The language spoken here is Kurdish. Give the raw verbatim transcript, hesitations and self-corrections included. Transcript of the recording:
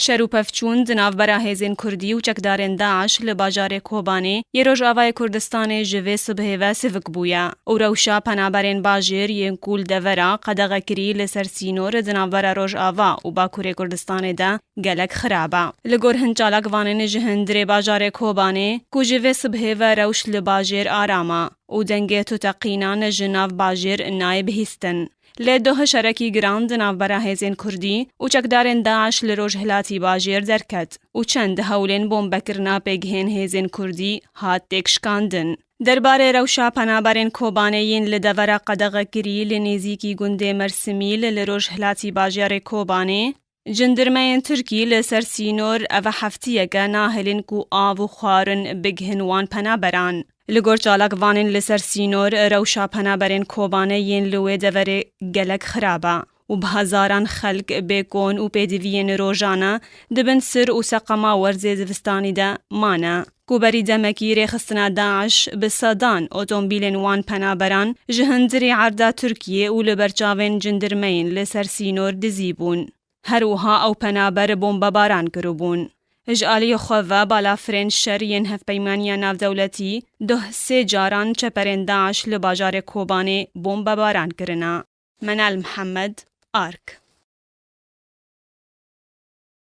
Şer û pevçûn di navbera hêzên Kurdî û çekdarên DAIŞ li bajarê Kobanê yê Rojavayê Kurdistanê ji vê sibhê ve sivik bûye û rewşa penaberên bajêr yên ku li devera qedexekirî li ser sînor di navbera Rojava û Bakurê Kurdistanê de gelek xirab e. Li gor hin çalakvanên ji hundirê bajarê Kobanê ku ji vê sibhê ve rewş li bajêr aram e û dengê tuteqînan ji nav bajêr nayê bihîstin. Lê doh şerekî giran di navbera hêzên Kurdî û çekdarên DAIŞ li rojhilatî bajêr derket û çend hewlên bombekirina pêgihên hêzên Kurdî hat têkşikandin. Derbarê rewşa penaberên Kobanê yên li devera qedexekirî li nêzîkî gundê Mersimîl li rojhilatî bajarê Kobanê, cindirmeyên Tirkî li ser sînor eve heftiyeke nahêlin ku av û xwarin bigihin wan penaberan. Li gor çalakvanên li ser sînor, rewşa penaberên Kobanê yên li wê deverê gelek xirab e û bi hezaran xelk bê kon û pêdiviyên rojane di bin sir û seqema werzê zivistanî de mane. Ku berî demekî rêxistina DAIŞ bi sedan otomobîlên wan penaberan ji hundirê erda Tirkiyê û li ber çavên cindirmeyên li ser sînor dizî bûn. Her wiha ew penaber bombebaran kiribûn. Ji aliyê xwe ve balafirên şer yên Hevpeymaniya Navdewletî doh sê caran çeperên DAIŞ li bajarê Kobanê bombebaran kirine. Menal Mihemed, Ark.